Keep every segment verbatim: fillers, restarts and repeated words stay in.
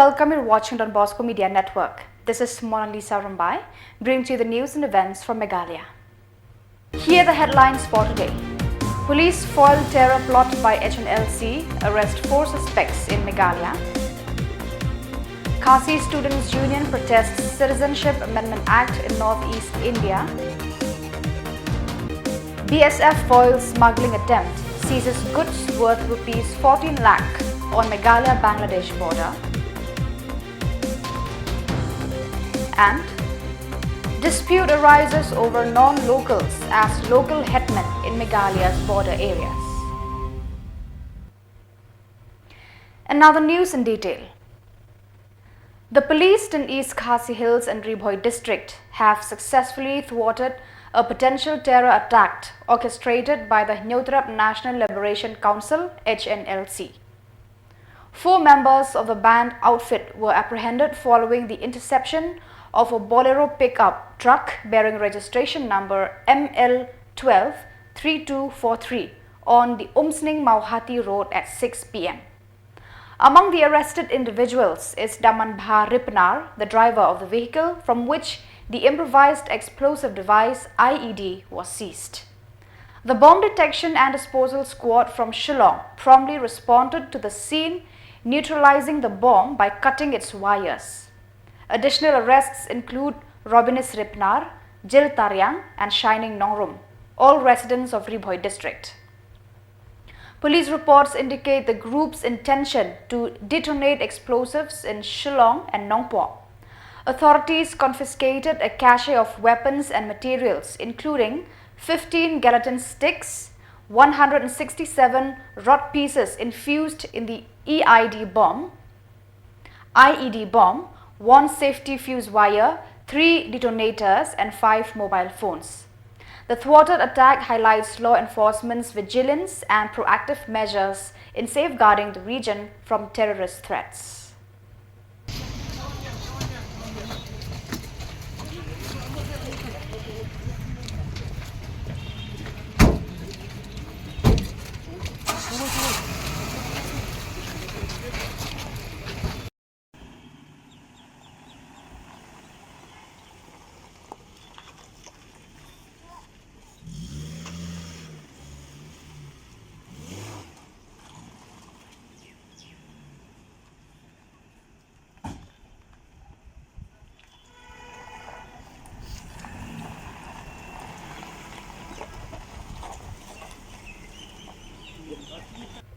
Welcome, you're watching Don Bosco Media Network. This is Mona Lisa Rumbai, bringing to you the news and events from Meghalaya. Here are the headlines for today. Police foil terror plot by H N L C, arrest four suspects in Meghalaya. Khasi Students Union protests Citizenship Amendment Act in Northeast India. B S F foils smuggling attempt, seizes goods worth rupees fourteen lakh on Meghalaya-Bangladesh border. And dispute arises over non-locals as local headmen in Meghalaya's border areas. And now the news in detail. The police in East Khasi Hills and Ri Bhoi district have successfully thwarted a potential terror attack orchestrated by the Hynñiewtrep National Liberation Council, H N L C. Four members of the banned outfit were apprehended following the interception of a Bolero pickup truck bearing registration number M L twelve three two four three on the Umsning Mawhati Road at six P M. Among the arrested individuals is Damanbha Ripnar, the driver of the vehicle from which the improvised explosive device, I E D, was seized. The Bomb Detection and Disposal Squad from Shillong promptly responded to the scene, neutralizing the bomb by cutting its wires. Additional arrests include Robinis Ripnar, Jil Tariang, and Shining Nongrum, all residents of Ri Bhoi district. Police reports indicate the group's intention to detonate explosives in Shillong and Nongpoh. Authorities confiscated a cache of weapons and materials, including fifteen gelatin sticks, one hundred sixty-seven rod pieces infused in the E I D bomb, I E D bomb, one safety fuse wire, three detonators, and five mobile phones. The thwarted attack highlights law enforcement's vigilance and proactive measures in safeguarding the region from terrorist threats.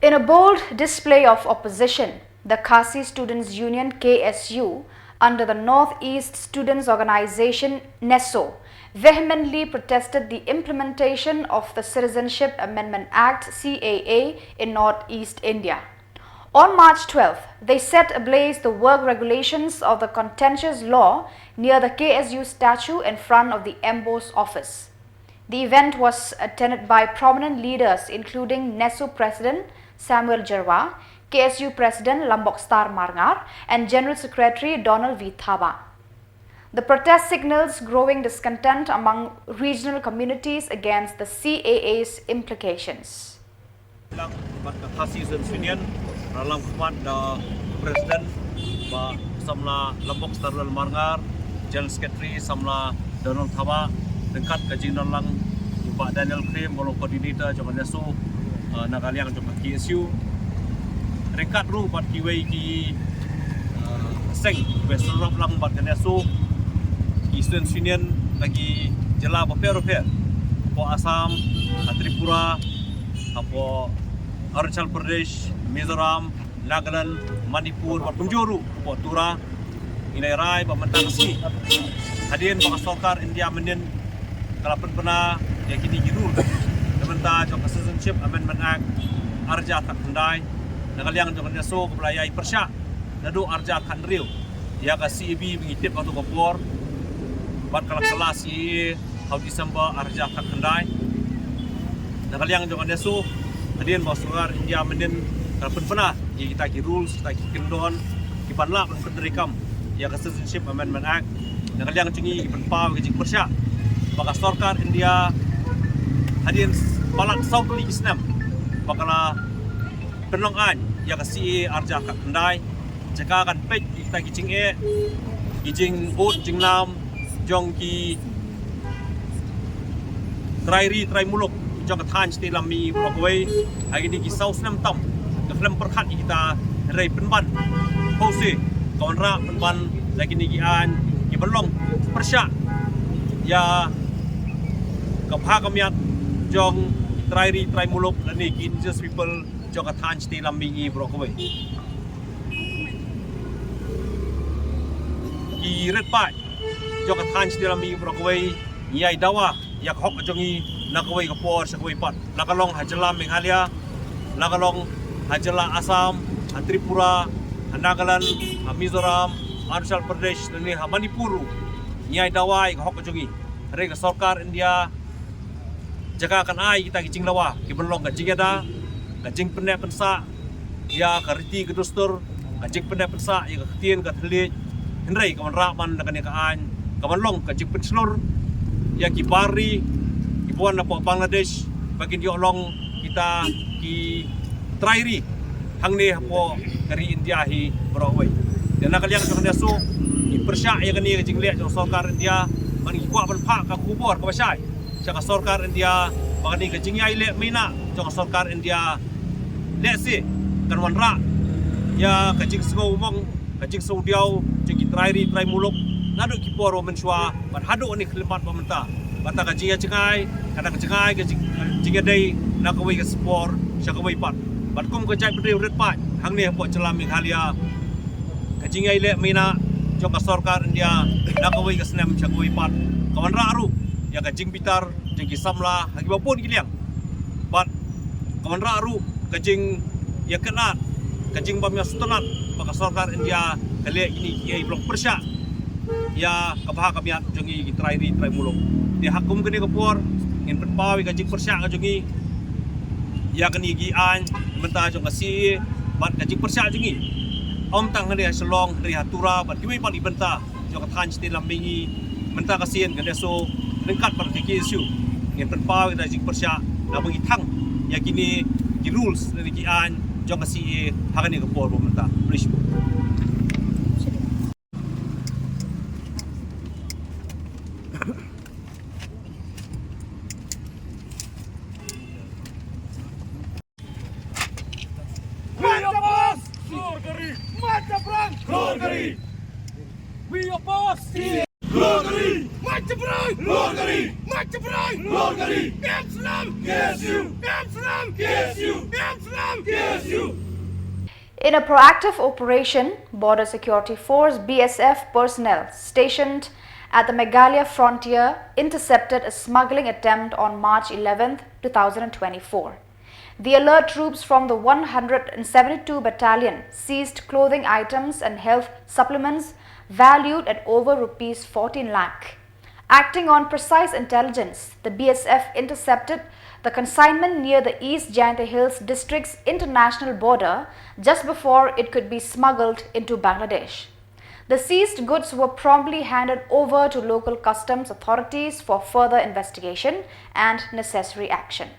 In a bold display of opposition, the Khasi Students Union, K S U, under the Northeast Students Organization, NESO, vehemently protested the implementation of the Citizenship Amendment Act, C A A, in Northeast India. On March twelfth, they set ablaze the work regulations of the contentious law near the K S U statue in front of the M B O S office. The event was attended by prominent leaders including NESO President Samuel Jyrwa, K S U President Lambokstar Marngar, and General Secretary Donald V Thabah. The protest signals growing discontent among regional communities against the C A A's implications. Bad ka Khasi Students Union, la long khmat da President Bah Samla Lambokstar Marngar, General Secretary Samla Donald Thabah, ryngkat ka jingdon lang u Bah Daniel Krim, ba long Coordinator jong ka NESO, uh, na ka liang jong ka K S U. Ryngkat ruh bad kiwei ki, uh, seng ba syrap lang bad ka NESO, ki Students Union na ki jylla bapher bapher, hapoh Assam, ha Tripura, hapoh Arunachal Pradesh, Mizoram, Nagaland, Manipur, bad kumjuh ruh hapoh Tura. Ngi la rai ba mynta ka sngi, hadien ba ka sorkar India mynnin ka la pynbna ïa kine ki rules na bynta jong ka Citizenship Amendment Act ar hajar khatkhyndai, na ka liang jong ka NESO kaba la ïai pyrshah naduh ar hajar khathynriew ïa ka C A B ba ngi tip ha kato ka por, bad ka la kylla C A A ha u December ar hajar khatkhyndai. Na ka liang jong ka NESO, hadien ba ka sorkar India mynnin ka la pynbna ïa kita ki rules, kita ki kyndon kiban lah ban pyntreikam ïa ka Citizenship Amendment Act, na ka liang jong ngi ngi pynpaw ïa ka jingpyrshah ba ka sorkar India, hadien palat saw tylli ki snem ba ka la pynlong aiñ ïa ka C A A ar hajar khatkhyndai, Jaka kan peit ïa kita ki jingeh, ki jingbud jingnam jong ki trai ri trai muluk jong ka thaiñ shatei lam mihngi baroh kawei ha kine ki saw snem tam. Ka khlem pyrkhat ïa kita, hynrei pynban, phewse, ka wanrah pynban da kine ki aiñ kiban long pyrshah ïa ka bha ka miat jong ki trai ri trai muluk lane ki indigenous people jong ka thaiñ shatei lam mihngi baroh kawei. Ki rit paid jong ka thaiñ shatei lam mihngi baroh kawei, ngi ïai dawa ïa ka hok ka jong ngi na kawei ka por sha kawei pat, la ka long ha jylla Meghalaya, la ka long ha jylla Assam, ha Tripura, ha Nagaland, ha Mizoram, Arunachal Pradesh lane ha Manipur ruh. Ngi ïai dawa ïa ka hok ka jong ngi. Hynrei ka sorkar India jaka kan ai kita ki jingdawa kiban long ka jingïada, ka jingpynneh pynsah ïa ka riti ka dustur, ka jingpynneh pynsah ïa ka ktien ka thylliej, hynrei ka wanrah man da kane ka aiñ kaban long ka jingpynshlur ïa ki bar ri kiba wan napoh Bangladesh ba kin ïoh long kita ki trai ri hangne hapoh ka ri India hi baroh kawei. Te na ka liang jong kane shuh, ngi pyrshah ïa kane ka jingleh jong sorkar India, bad ngi kwah ban phah ka khubor kaba shai sha ka sorkar India ba kane ka jingïaleh maïnah jong ka sorkar India lehse kan wanrah ïa ka jingsngew mong, ka jingsngew diaw jong ki trai ri trai muluk naduh ki por ba mynshuwa bad haduh kane ka khyllipmat ba mynta. Bad kata ka jingïajngai, kata ka jngai ka jing, jingïadei na kawei ka por sha kawei pat. Bad kum ka jaitbynriew rit paid hangne hapoh jylla Meghalaya, ka jingïaleh maïnah jong ka sorkar India na kawei ka snem sha kawei pat ka wanrah ruh ïa ka jingbitar jong ki samla ha kiba bun ki liang. Bad ka wanrah ruh ka jingïakynad, ka jingbym ïasngewtynnad ba ka sorkar India ka leh kine kiei ba long pyrshah ïa ka bha ka miat jong ngi ki trai ri trai muluk. Te ha kum kane ka por ngin pynpaw ïa ka jingpyrshah ka jong ngi ïa kine ki aiñ mynta jong ka C A A bad ka jingpyrshah jong ngi ym tang hangne ha Shillong, hynrei ha Tura bad kiwei pat ki bynta jong ka thaiñ shatei lam mihngi mynta ka sien. Kane shuh ryngkat bad ka K S U ngin pynpaw ïa ka jingpyrshah naba ngi thang ïa kine ki rules lane ki aiñ jong ka C A A ha kane ka por ba mynta. Khublei shibun. We oppose! March jabron! March jabron! We oppose! Glorgari! March jabron! Glorgari! March jabron! Glorgari! Amsterdam! K S U! Amsterdam! K S U! Amsterdam! K S U! In a proactive operation, Border Security Force, B S F, personnel stationed at the Meghalaya frontier intercepted a smuggling attempt on March eleventh, two thousand twenty-four. The alert troops from the one hundred seventy-two Battalion seized clothing items and health supplements valued at over rupees fourteen lakh. Acting on precise intelligence, the B S F intercepted the consignment near the East Jaintia Hills District's international border just before it could be smuggled into Bangladesh. The seized goods were promptly handed over to local customs authorities for further investigation and necessary action.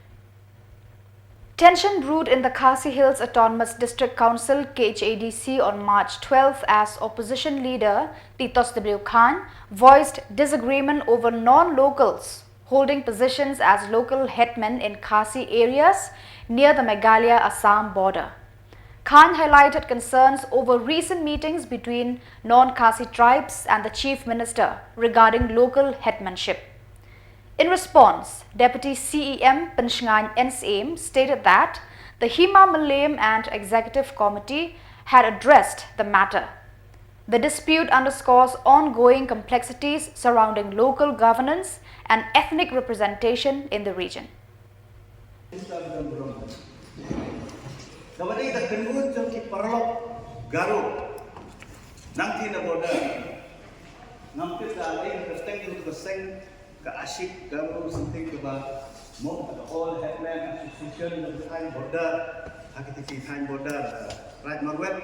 Tension brewed in the Khasi Hills Autonomous District Council, K H A D C, on March twelfth as opposition leader Titos W Khan voiced disagreement over non-locals holding positions as local headmen in Khasi areas near the Meghalaya-Assam border. Khan highlighted concerns over recent meetings between non-Khasi tribes and the Chief Minister regarding local headmanship. In response, Deputy C E M Penshngaiñ Nsyiem stated that the Hima Mylliem and Executive Committee had addressed the matter. The dispute underscores ongoing complexities surrounding local governance and ethnic representation in the region. Kaba dei ka kynhun jong ki paralok Garo nangta na border. Ngam tip da lei ka kyrteng jong ka seng, ka Ashik Garo something kaba mo, ka All Headman Association of the Thailand border, ha kita ki Thailand border, Raid Marwet.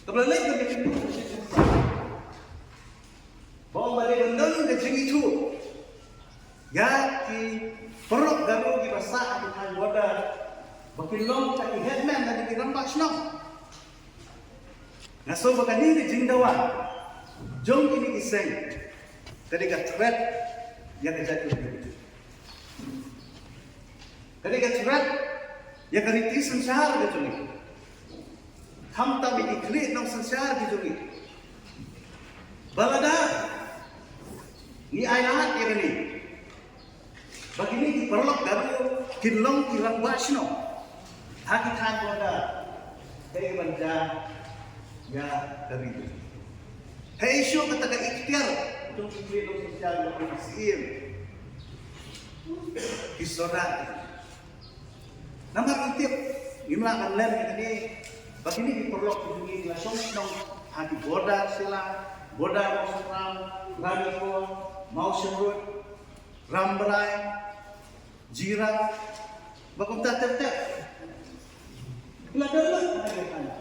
Kaba lei ka kynhun ba ong ba dei ban don ka jingithuh ïa ki paralok Garo kiba sah ha ki thaiñ border ba kin long ka ki headman lane ki rangbah shnong. Nga sngew ba kane ka jingdawa jong kine ki seng ka dei ka threat ïa ka jaitbynriew. Ka dei ka threat ïa ka riti synshar ka jong ngi. Khamtam ïa ki khlieh nongsynshar ka jong ngi. Ba lada ngi ailad ïa kane, ba kine ki paralok Garo kin long ki rangbah shnong ha ki thaiñ border, kaei ban jia ïa ka ri? Hei shuh kata ka ikhtiar jong ki khlieh nongsynshar, jong ki Syiem, ki Sordar. Namar ngi tip, ngim lah ban len ïa kane, ba kine ki paralok ki jong ngi la shong shnong ha ki border Shillong, border Mawsynram, Ranikor, Mawshynrut, Rambrai, Jirang, ba kumta ter ter. Ki la don lut ha kane.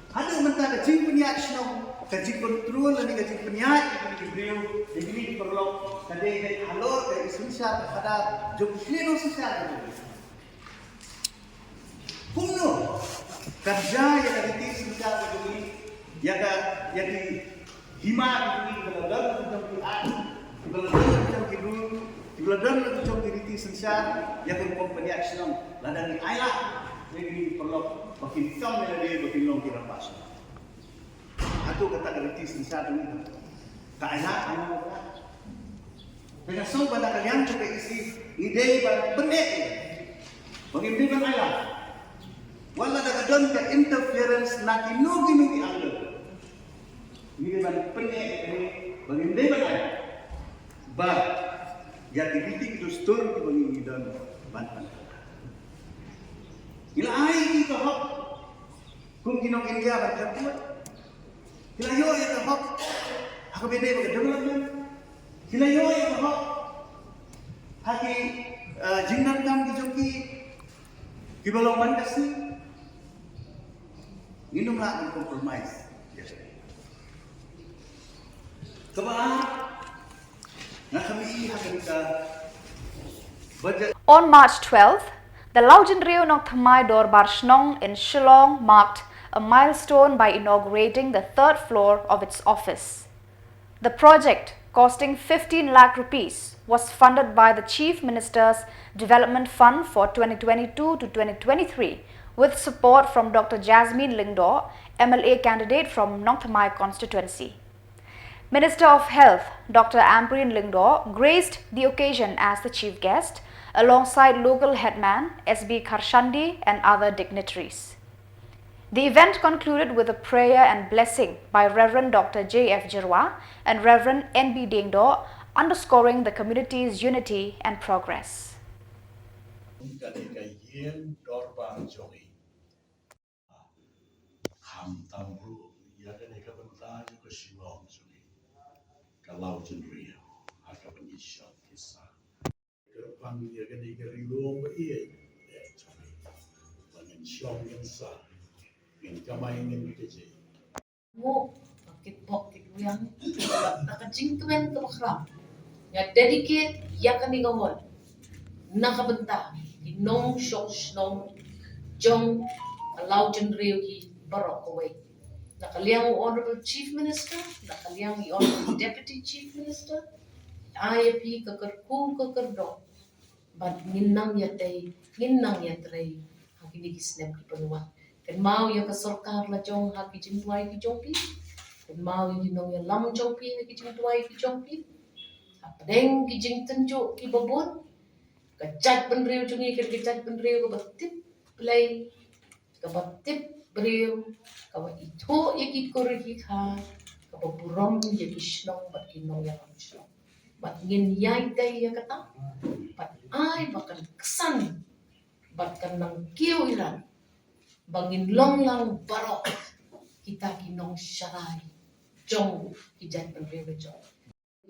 Haduh mynta ka jingpynïaid shnong, ka jingkontrol lane ka jingpynïaid ïa kine ki briew, ïa kine ki paralok, ka dei halor ka jingsynshar, ka khadar jong ki khlieh nongsynshar. Kumno kan jia ïa ka riti synshar ka jong ngi, ïa ka, ïa ki hima ki jong ngi, ki ba la don ki jong ki aiñ, ki ba la don ki jong ki rule, ki ba la don ki jong ki riti synshar, ïa ka rukom pynïaid shnong, lada ngi ailad ïa kine ki paralok ba kin kam ïa lade ba kin long ki rangbah shnong? Hato kata ka riti synshar jong ngi ka ailad? Ka ailad. Te nga sngew ba na ka liang jong ka E C ngi dei ban pyneh, ba ngim dei ban ailad. Wat la da ka don ka interference na kino kino ki angle, ngi dei ban pyneh ba ngim dei ban ailad. Ba ïa ki riti ki dustur kiba ngi don ban pyneh, ngi la ai ïa ki ka hok kum ki nong India ban kyrkhu. Ki la ïoh ïa ka hok ha kaba ïadei bad ka development. Ki la ïoh ïa ka hok ha ki, eh, jingdonkam ki jong ki kiba long man ka sngi. Ngin ym lah ban compromise. Kaba ar, nga khmih ha kane ka budget. On March twelfth, the Lawjynriew Nongthymmai Dorbar Shnong in Shillong marked a milestone by inaugurating the third floor of its office. The project, costing fifteen lakh rupees, was funded by the Chief Minister's Development Fund for twenty twenty-two to twenty twenty-three, with support from Doctor Jasmine Lyngdoh, M L A candidate from Nongthymmai constituency. Minister of Health, Doctor Ampareen Lyngdoh, graced the occasion as the chief guest, alongside local headman S B Kharshandi and other dignitaries. The event concluded with a prayer and blessing by Reverend Doctor J F Jyrwa and Reverend N B Diengdoh, underscoring the community's unity and progress. Kane ka ïing dorbar jong ngi. Khamtam ruh ïa kane ka bynta jong ka Shillong jong ngi, ka Lawjynriew, ha kaba ngi shong ngi sah. Kyrpang ïa kane ka ri lum ba ïeit, eh, jong ngi, ba ngin shong ngin sah, ngin kamai ngin kjih. Nguh, ba kit bok kit wiang, da ka jingkmen kaba khraw, nga dedicate ïa kane ka hall na ka bynta ki nongshong shnong jong ka Lawjynriew hi baroh kawei. Na ka liang u Honorable Chief Minister, na ka liang i Honorable Deputy Chief Minister, ai ïa phi ka kyrkhu ka kyrdoh, bad ngin nang ïatei, ngin nang ïatrei ha kine ki snem kiban wan. Kynmaw ïa ka sorkar la jong ha ki jingduwai ki jong phi. Kynmaw ïa ki nongïalam jong phi ha ki jingduwai ki jong phi. Hapdeng ki jingtynjuh kiba bun, ka jaitbynriew jong ngi ka dei ka jaitbynriew kaba tip Blei, kaba tip briew, kaba ithuh ïa ki kur ki kha, kaba burom ïa ki shnong bad ki nongïalam shnong. Bad ngin ïai tei ïa kata, bad ai ba kan ksan, bad kan nang kiew ïa, ba ngin long lang baroh kita ki nongsharai jong ki jaitbynriew jong.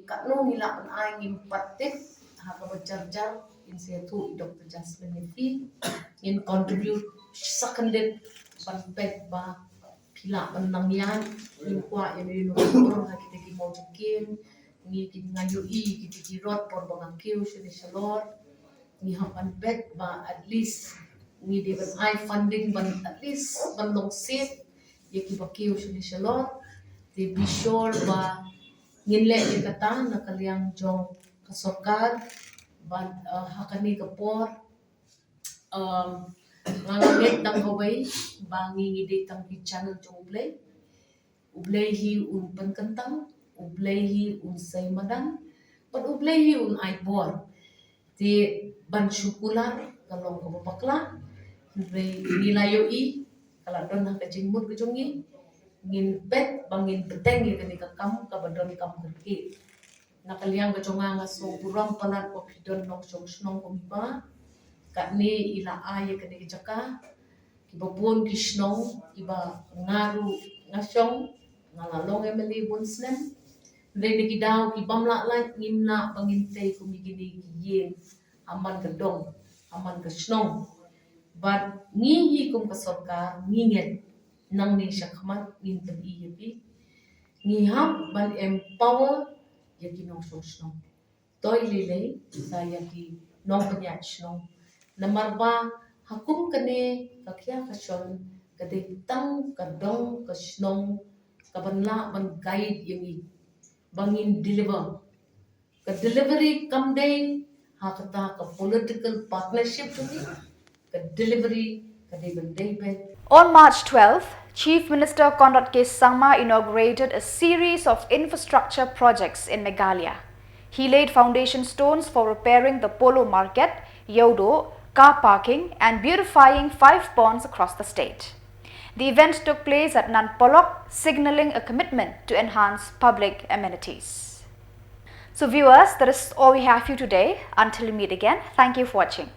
Katno ngi lah ban ai, ngim pat tip, ha kaba jar jar, ngin sa ïathuh i Doctor Jasmine ïa phi, ngin contribute sa khyndiat ban peit ba phi lah ban nang ïaid, ngim kwah ïa ngi nongpur ha kita ki mawjong kin, ngi ki nga ïohi kita ki rot por ba nga kiew shane shalor, ngi hap ban peit ba at least ngi dei ban ai funding ban at least ban long safe, ïa kiba kiew shane shalor. Te be sure ba ngin leh ïa kata na ka liang jong ka sorkar. Bad uh, ha kane ka por um, nga la ngeit tang kawei ba ngi ngi dei tang ki channel jong U Blei. U Blei hi un pynkyntang, U Blei hi un sei madan, bad U Blei hi un ai bor. Te ban shu kular ka long kaba bakla. Hynrei ngi la ïohi ka la don ha ka jingmut ka jong ngi. Ngin peit ba ngin bteng ïa kane ka kam kaba don kam kyrkieh. Na ka liang ka jong nga nga sngewburom palat ba phi don nongshong shnong kum hi ba. Katne i la ai ïa kane ka jaka. Kiba bun ki shnong kiba nga ruh nga shong, nga la long M L A bun snem. Hynrei na ki daw ki bym lah lait ngim lah ba ngin tei kum ïa kine ki ïing ha man ka dong, ha man ka shnong. Bad ngi hi kum ka sorkar ngi ngeit nangne shakhmat ngin pyni ïa phi. Ngi hap ban empower ïa ki nongshong shnong. Toi lei lei da ïa ki nongpynïaid shnong. Namar ba ha kum kane ka khia ka shon ka dei tang ka dong ka shnong kaban lah ban guide ïa ngi ba ngin deliver. Ka delivery kam dei ha kata ka political partnership jong ngi. Ka delivery ka dei ban dei ban. On March twelfth, Chief Minister Conrad K Sangma inaugurated a series of infrastructure projects in Meghalaya. He laid foundation stones for repairing the Polo Market, Yodo, car parking, and beautifying five ponds across the state. The event took place at Nanpolok, signalling a commitment to enhance public amenities. So viewers, that is all we have for you today. Until we meet again, thank you for watching.